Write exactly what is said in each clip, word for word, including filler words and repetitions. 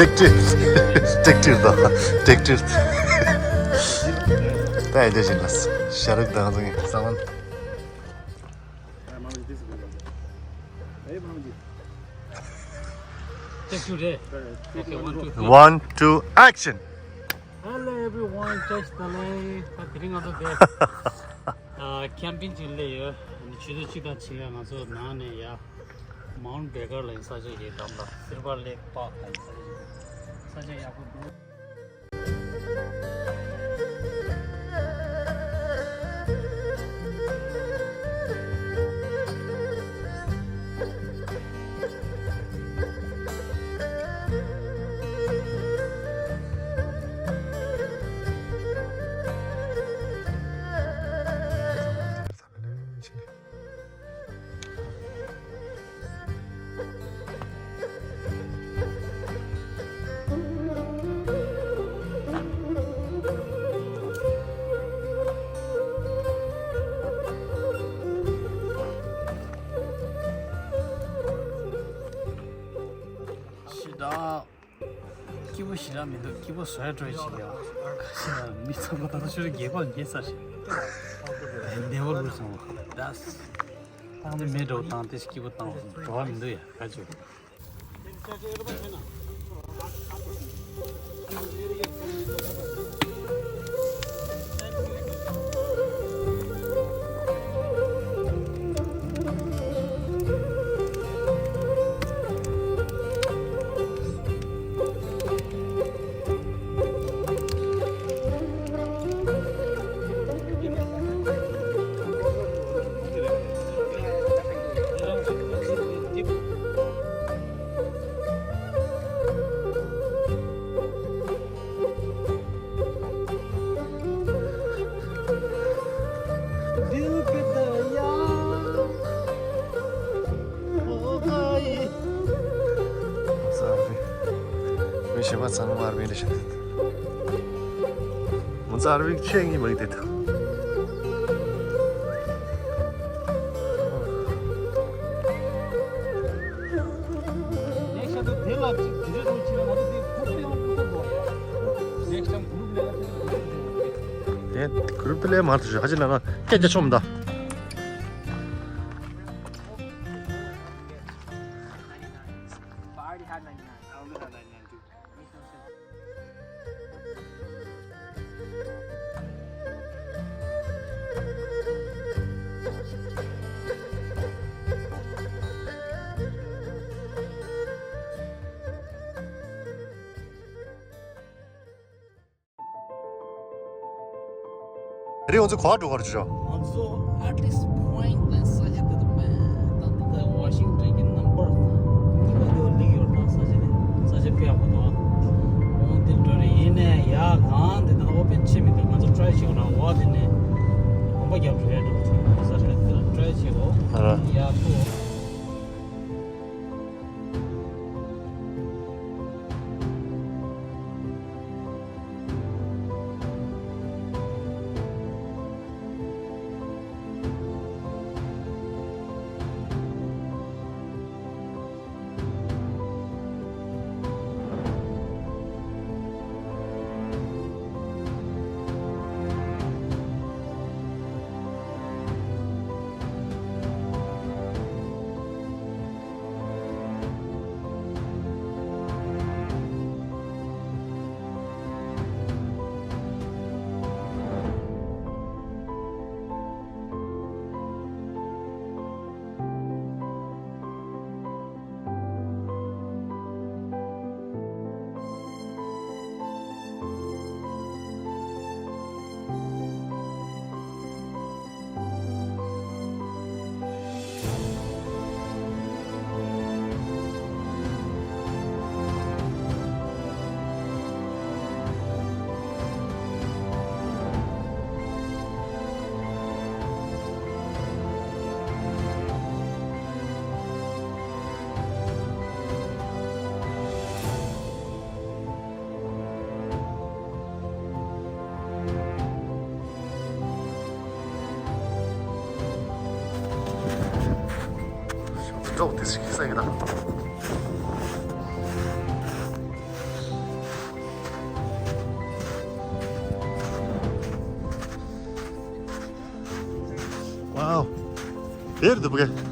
detective detective དང་detective ད་ཡིན་དེ་བཞིན་ལ་ཤ་རུག་དང་ཚང་ས་མ། Take two རེད། Okay, one, two, three. One, two, action. Hello everyone, just the lay. ད་དེ་རིང་ང་ཚོ་དེ་ཨ་ཁེམ་པིང་ཅིག་སླེབས་ཡོད། ཨ་ནི་ཆུ་ཚོད་གཅིག་དང་ཕྱེད་ཀ་ང་ཚོ་ནང་ནས་ཡ་མའུན་ཊི་བྷེ་ཀར་ལ་ཡིན་ས་ཆ་ཡིན་དམ་ལ་སིལ་ཝར་ལེག་པཱག་ལ་ཡིན་ས་ཆ་ཡིན། ས་ཆ་ཡག་པོ་འདུག་ཞེ་དྲག་སྐྱིད་པོ་ཞེ་དྲག་མི་འདུག་སྐྱིད་པོ་བཟོ་ཡ་སྤྲོ་ཡ་ཅིག་ཡོད། ཁ་ཤས་ལ་མི་ཚང་མ་ད་ལྟ་ཤོར་རྒྱལ་ཁབ་རྒྱལ་ས་ཞིག་བདེ་བོ་ལུས་སོང་། ད་ཏང་ནི་མེ་འགྲོ་བཏང་དེ་སྐྱིད་པོ་བཏང་བ་སོང་བྲོ་བ་མི་འདུག་ཡ་ཁ་ཅིག་ས་རེད། མི་གཞན་པ་ཚང་མ་ཨར་མི་ལ་ཤ་མོ་ཚ་ཨར་མི་ཆེ་ངེས་མ་ཡིན་དེ་ད། དེ་གུ་རུབ་དེ་ལས་མར་དུ་ཞུ་ཧ་ཅི་ལ་ན་སྐད་རྒྱ་ཆོམ་ད། རེད། ང་ཚོ་ག་པར་འགྲོ་ག་རེ་བྱོས། ང་ཚོ་ཨར་ཊིསི་པོ་ཡིན་ཊི་ལ་ས་ཆ་དེ་དུ་མེད། ད་འདི་ད་ཝ་ཤིང་ཊོན་གྱི་ནམ་བར་གཉིས་པ་དེ་བ་ལིག་ཡོད་ད། ས་ཆ་དེ་ས་ཆ་དཔེ་ཡག་པོ་འདུག་འོ་དེ་འགྲོ་རེད། ཡིན་ནའི་ཡ་གང་དེ་ད་ཨོ་པན་བྱེད་མི་འདུག་ང་ཚོ་ཊི་རའེ་བྱེད་དགོས་ར། འོ་དེ་ནས་གོམ་པ་རྒྱབ་འགྲོ་ཡ་འགྲོ་ས་ཆ་དེ་ཊི་རའེ་བྱེད་དགོས། ཨ་ར། ཡག་པོ། འགྲོ་དེ་ཞིག་ས་ཡིན་ད། དེར་འདུག་གས།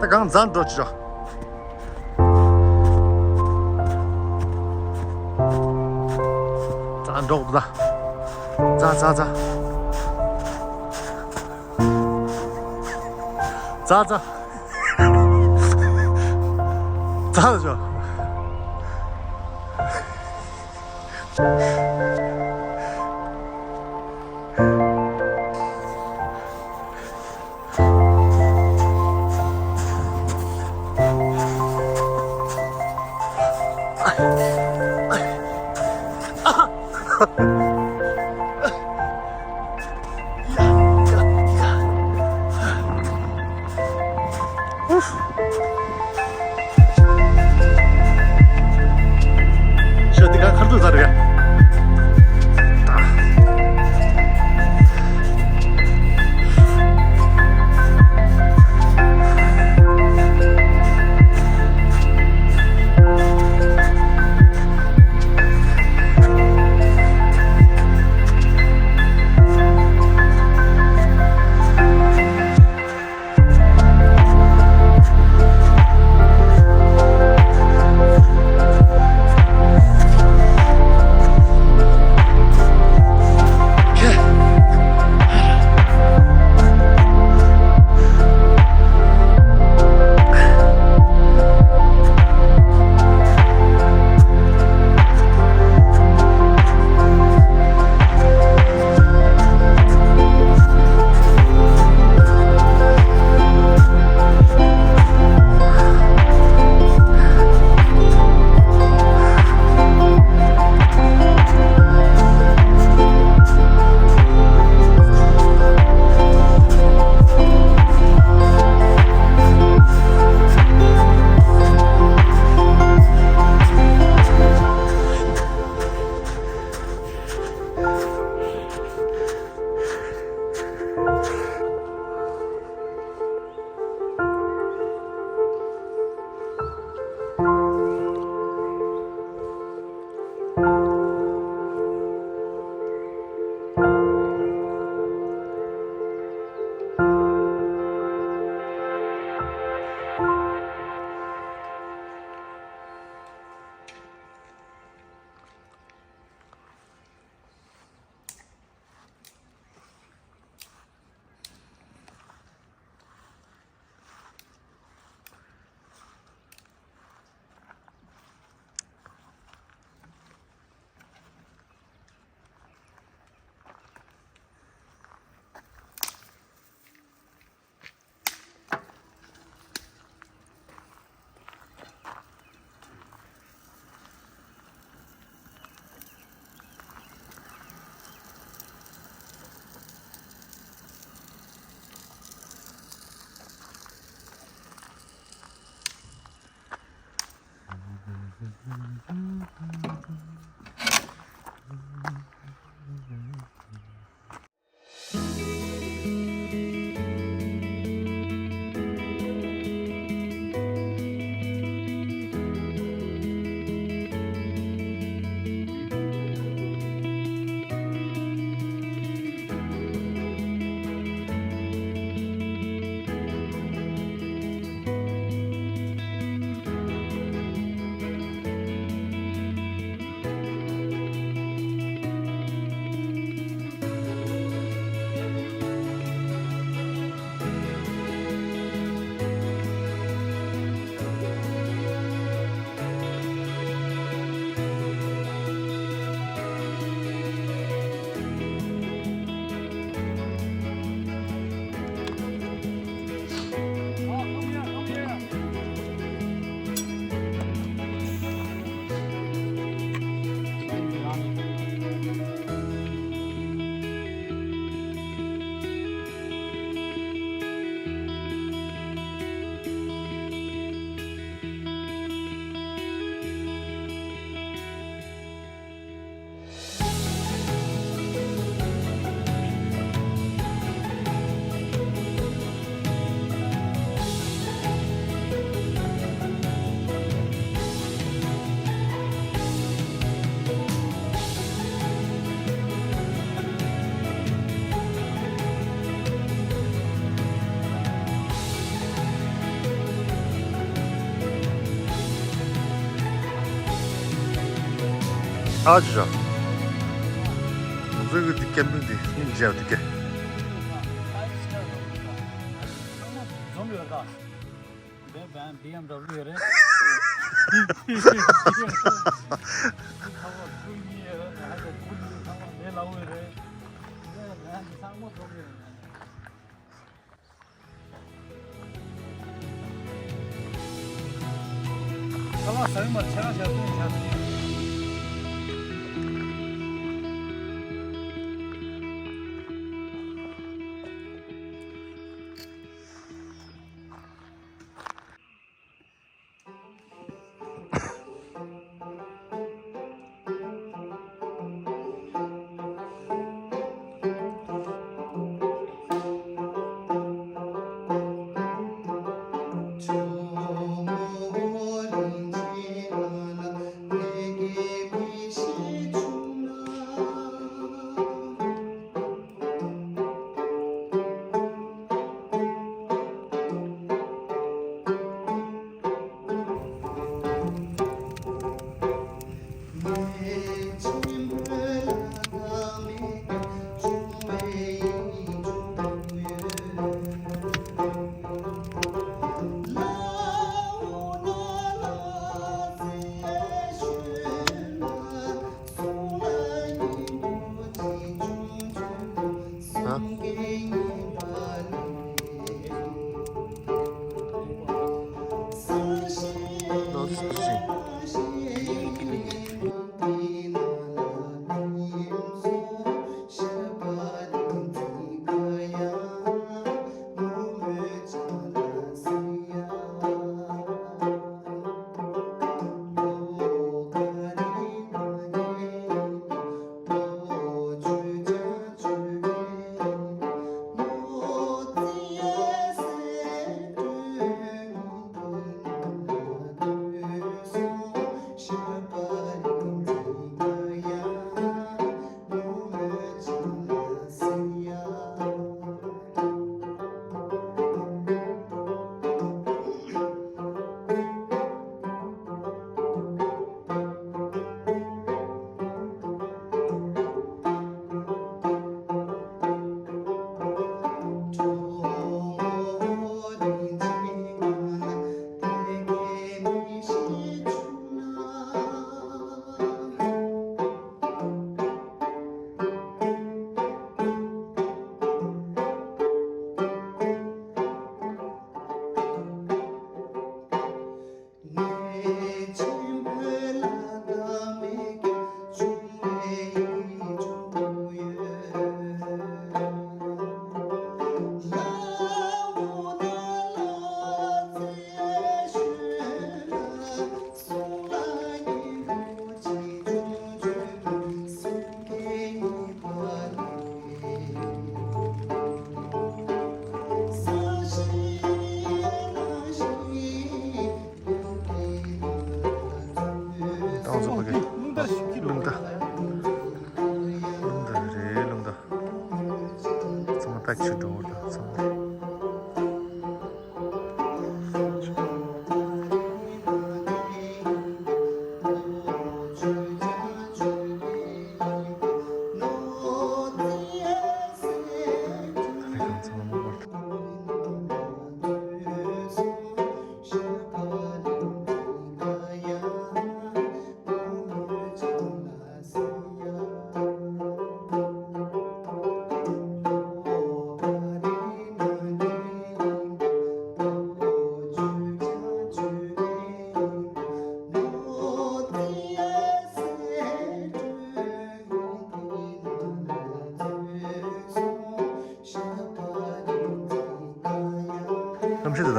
ད་གང་འཛག་འགྲོ་ཅི་ར། འཛག་འགྲོ་ད། འཛག་འཛག་འཛག་འཛག་འཛག་འཛག་འགྲོ། ཤོད་དེ་ག་ཁར་ཐུག་ཚར་རེད། ཨ་ཅག་ང་ཚོའི་འདི་ཀེམ་པིང་འདི་སྙིང་རྗེ་བ་འདི་སྐད། འཛོམས་ཡོད་ད། བེ་བན་བི་ཨེམ་ཌབ་ལིའུ་ཡོད་རེད། ཚང་མ་ཁུར་གཉིས་ཡོད་རེད། ཧ་ཅང་ཁུར་གཉིས་ཚང་མ་ལས་སླ་བོ་ཡོད་རེད། ཚང་མ་འཛོམས་ཡོད་རེད། ཁ་ལག་ཟ་ཡི་མ་ཆ་ཆ་ཆ་ཆ།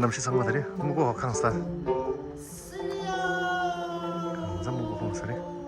གནམ་གཤིས་ཚང་མ་དེ་རེད། སྨུག་པོ་ཁང་ས། གང་ཚ་སྨུག་པོ་ཁང་ས་རེད།